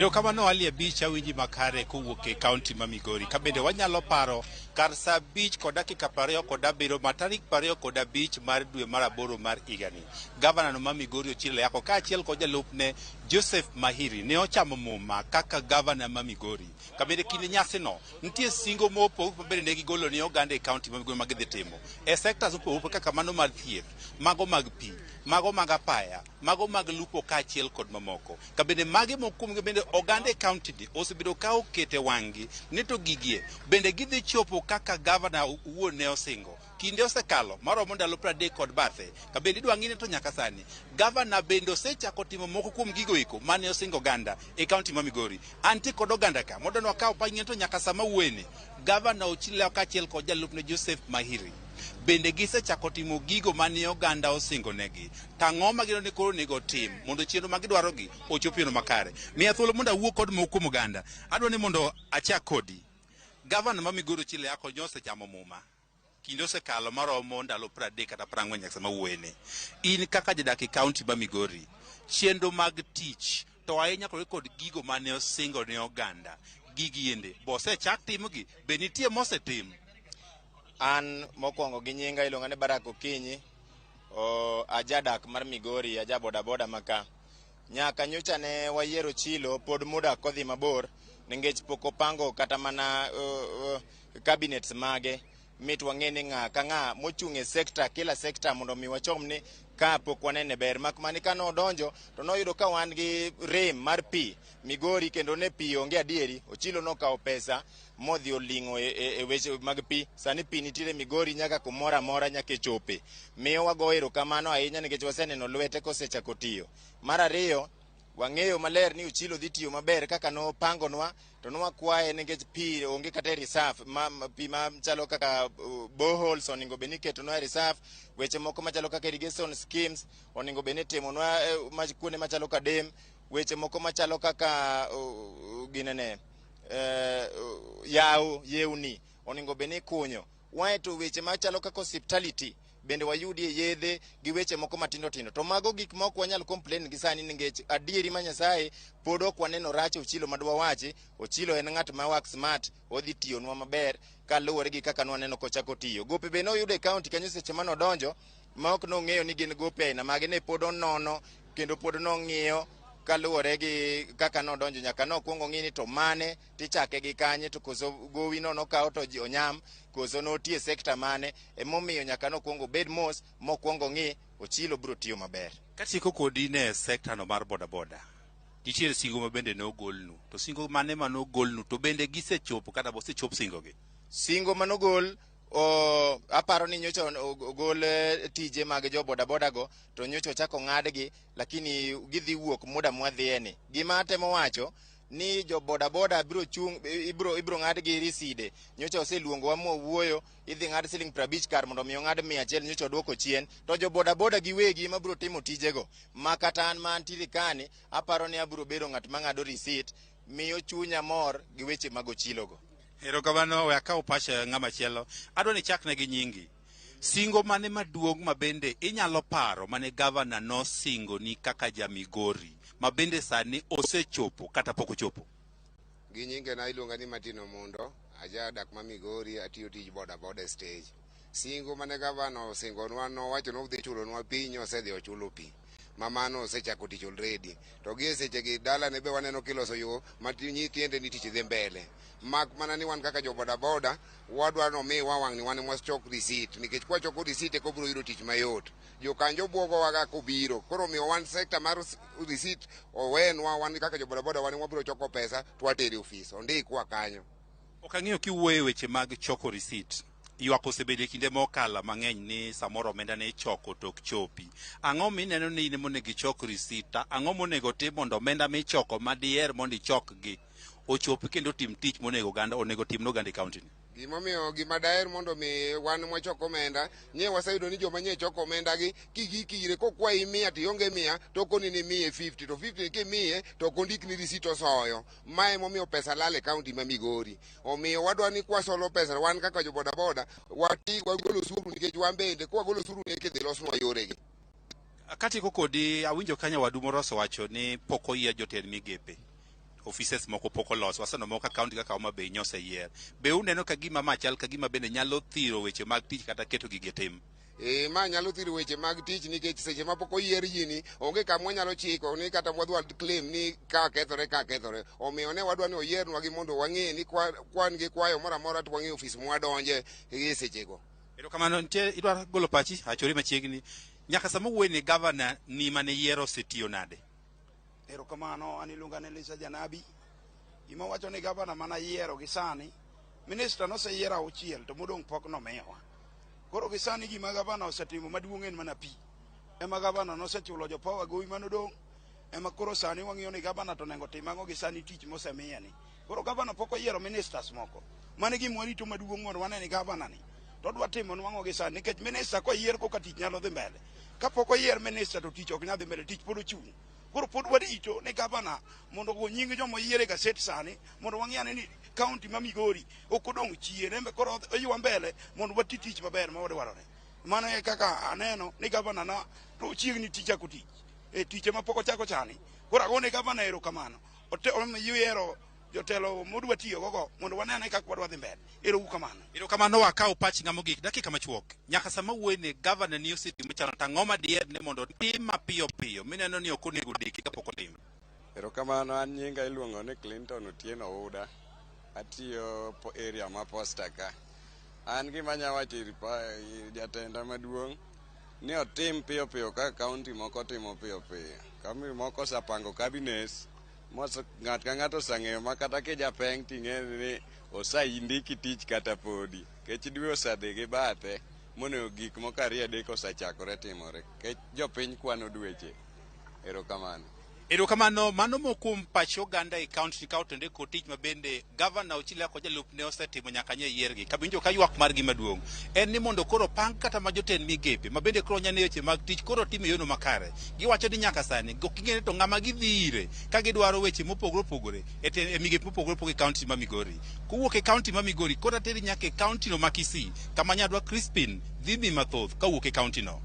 Erokamano Ali Abich awinji makare kowuok e kaunti ma Migori. Ka bende wanyalo paro kar saa 5:27 ma tarik 25 mar dwe mar aboro mar higani. Gavana no ma Migori Ochilo Ayacko kaachiel kod jalupne Joseph Mahiri ne ochamo muma kaka gavana ma Migori. Ka bende kinde nyasino nitie singo mopogore ma bende ne gigolo ne oganda e kaunti ma Migori ma gidhi timo e sectors mopogore kaka mano mar thieth, mago mag pi, mago mag apaya, mago mag lupo kaachiel kod mamoko. Ka bende magi moko kuomgi bende oganda e kaunti ni osebedo ka okete wang'gi ni to gigie bende gidhi chopo kaka gavana owuon ne osingo. Kinde osekalo maromo ndalo 30 kod bathe. Ka bende idwa ng'ine to nyaka sani gavana bende osechako timo moko kuom gigo eko mane osingo oganda e kaunti ma Migori. Antie kod oganda ka mondo wakaw pachgi to nyaka sama wuoyeni gavana Ochilo kaachiel kod jalupne Joseph Mahiri bende gisechako timo gigo mane oganda osingo negi. To ang'o ma gineno ni koro onego otim mondo chenro ma gidwarogi ochop e yo makare? Miya thuolo mondo awuo kod moko kuom oganda. Adwa ni mondo achak kodi. Gavana ma Migori Ochilo Ayacko nyo osechamo muma. Kinde osekalo maromo ndalo 30 kata 40 nyaka sama wuoyeni. In kaka jadak e kaunti ma Migori, chenro mag tich to ahinya kod kod gigo mane osingo ne oganda, gigi ende bo osechak timogi, be nitie mosetim? An mokwongo gi nyinga iluonga ni Barak Okinyi, o, ajadak mar Migori, aja bodaboda maka. Nyaka nyocha ne wayiero Chilo pod muda kodhi mabor nikech pok opango kata mana cabinets mage mit wang'e ni ng'a ka ng'a mochung' e sekta kila sekta mondo mi wachom ni ka pok wanene ber mak mani ka nodonjo to noyudo ka wan gi rem mar pi Migori kendo ne pi onge adieri. Ochilo nokawo pesa modhi oling'o e weche mag pi. Sani pi nitiere Migori nyaka kumoro amora nyaka e chope. Miyo wago erokamano ahinya nikech waseneno lwete kosechako tiyo. Mar ariyo, wang'eyo maler ni Ochilo dhi tiyo maber kaka nopangonwa to nwakwaye nikech pi onge kata e reserve ma, pi machalo kaka boreholes onego bed ni iketonwa e reserve, weche moko machalo kaka irrigation schemes onego bed ni itimonwa kuonde machalo ka dem, weche moko machalo kaka ginene yawo yewni onego bed ni ikunyo. Wae to weche machalo kaka hospitality bende wayudie yedhe gi weche moko matindo tindo. To mago gik ma ok wanyal complain gi sani nikech adieri ma Nyasaye pod ok waneno rach Ochilo madwa wachi. Ochilo en ng'at ma work smart, odhi tiyonwa maber kaluwore gi kaka nwaneno kochako tiyo. Gope be noyudo e county kanyo seche mane odonjo ma ok nong'eyo ni gin gope aina mage, ne pod onono kendo pod nong'iyo kaluwore gi kaka nodonjo nyaka nokwongo ng'i ni to mane tichake gi kanye to koso gowi no nokaw to ji onyam koso notie sekta mane emomiyo nyaka nokwongo obed mos mokwongo ng'i Ochilo biro tiyo maber. Katieko kodi ne sekta no mar bodaboda, nitiere singo ma bende nogolnu. To singo mane ma nogolnu to bende gisechopo kata osechop singogi? Singo manogol o, aparo ni nyocha ogol tije mag jo bodaboda go to nyocha ochako ng'adgi lakini gidhi wuok muda mwadhiye ni. Gima atemo wacho ni jo bodaboda biro chung' ibiro ng'ad gi riside. Nyocha oseluongowa mwawuoyo, idhi ng'ad siling 50 kar mondo mi ong'ad 100 nyocha oduoko chien. To jo bodaboda giwegi ema biro timo tijego. Ma kata an ma antiere kani, aparo ni abiro bedo ng'at ma ng'ado risit, miyo chunya mor gi weche mag Ochilo go. Erokamano, we akaw pach ng'ama chielo. Adwa ni ichakne gi nyingi. Singo mane maduong' ma bende inyalo paro mane gavana nosingoni kaka ja Migori ma bende sani osechopo kata pok ochopo? Gi nyingena iluonga ni Martin Omundo, ajadak ma Migori, atiyo tij boda boda e stage. Singo mane gavana osingonwa nowacho ni odhi chulonwa pi, osedhi ochulo pi. Ma mano osechako tich already. To gi e sechegi dalane be waneno kiloso yo ma tiende ni tich dhi mbele. Mak mana ni wan kaka jo boda boda wadwa ni omiwa wang' ni wan ema wachok receipt nikech kwachoko receipt eka wabiro yudo tich mayot. Jokanjo buogowa ga kobiro. Koro omiyo wan sector mar receipt owenwa wan kaka jo boda boda wan ema wabiro choko pesa to watero e ofis. Ondikwa kanyo. Ok ang'eyo kiwuoyo e weche mag choko receipt. Ywak osebedo e kinde mokalo mang'eny ni samoro omenda ne ichoko to ok chopi. Ang'o mineno ni in monego ichok receipt? Ang'o monego otim mondo omenda michoko ma diher mondo ichokgi ochopi kendo otim tich monego oganda onego otim ne oganda e kaunti ni? Gimomiyo gima daher mondo mi wan mwachoko omenda, nye waseyudo ni joma nye choko omenda gi kigik ire kokwayi 100 to ionge 100 to okoni ni miye 50 to 50 kimiye to ok ondikni risit osoyo. Mae emomiyo pesa lal e kaunti ma Migori. Omiyo wadwa ni kwasolo pesa wan kaka jo boda boda wati wagol osuru nikech wan bende kwagolo osuru eka idhi losnwa yoregi. Katieko kodi awinjo ka nyawadu moro osewacho ni pok oyier jotend migepe. Offices moko pok olos, waseneno moko ka kaunti kaka Homa Bay nyoseyier. Be uneno ka gima ma chal ka gima bende nyalo thiro weche mag tich kata keto gigi e tim? E, ma nyalo thiro weche mag tich nikech seche ma pok oyier ji ni onge kama wanyalo chiko ni kata wadwa claim ni ka kethore ka kethore. Omiyo ne wadwa ni oyiernwa gi mondo wang'e ni kwan gi kwayo moro amora to wang'e ofis mwadonje e sechego. Erokamano, nitie idwaro golo pachi, achori machiegni. Nyaka sama wuoyi ni gavana ni mane yiero osetiyo nade? Erokamano, an iluonga ni Lisa Janabi. Gima wacho ni gavana mana yiero gi sani, minista noseyiero auchiel to modong' pok nomiwa. Koro gi sani gima gavana osetimo maduong' en mana pi. Ema gavana nosechulo jo power gowi manodong'. Ema koro sani wang'iyo ni gavana to onego tim ang'o gi sani tich mosemiye ni. Koro gavana pok oyiero ministers moko. Mano e gima warito maduong' mondo wane ni gavana ni to odwa timo nwang'o gi sani nikech minista koyier koka tich nyalo dhi mbele. Kapok oyier minista to tich ok nyal dhi mbele, tich pod ochung'. Koro pod warito ni gavana mondo ogo nying joma oyier e gaset sani mondo wang'i ane ni kaunti ma Migori ok odong' chien, embe koro oywa mbele mondo wati tich maber ma wadwarore. Mano e kaka aneno ni gavana na to ochiegni tich chako tich. E tich ema pok ochako chani. Koro agone gavana erokamano. Oyiero jotelo modwa tiyo gogo mondo wane ane kaka wadwa dhi mbele. Ero uru kamano. Erokamano wakaw pach ng'a mogik dakika machuok. Nyaka sama wuoyi ni gavana ni osetimo chano to ang'o ma diher ni mondo otim mapiyo piyo mineno ni ok onego odeki kapok otimo? Erokamano, an nyinga iluongo ni Clinton Otieno Ouda. Atiyo area ma Posta ka. An gima anya wacho ir jatenda maduong' ni otim piyo piyo kaka kaunti moko timo piyo piyo. Kaunti moko osepango cabinets ng'at ka ng'ato oseng'eyo ma kata kijapeng' ting'e ni oseindiki tich kata podi. Kech dwe osedhi gi bathe monego gik moko ariyo adek osechakore timore. Kech jopiny kwano dweche. Erokamano. Erokamano, mano moko kuom pach oganda e kaunti ka otende kod tich ma bende gavana Ochila kod jalupne osetimo nyaka nye yiergi. Kabinjo ka ywak margi maduong' en ni mondo koro pang kata ma jotend migepe ma bende koro nyane weche mag tich koro tim e yono makare. Giwacho ni nyaka sani ok ging'e ni to ng'ama gidhi ire ka gidwaro weche mopogore opogore e migepe mopogore opogore e kaunti ma Migori. Kowuok e kaunti ma Migori koro ateri nyaka e kaunti no ma Kisii kama nyadwa Crispin dhi dhi mathoth kawuok e kaunti no.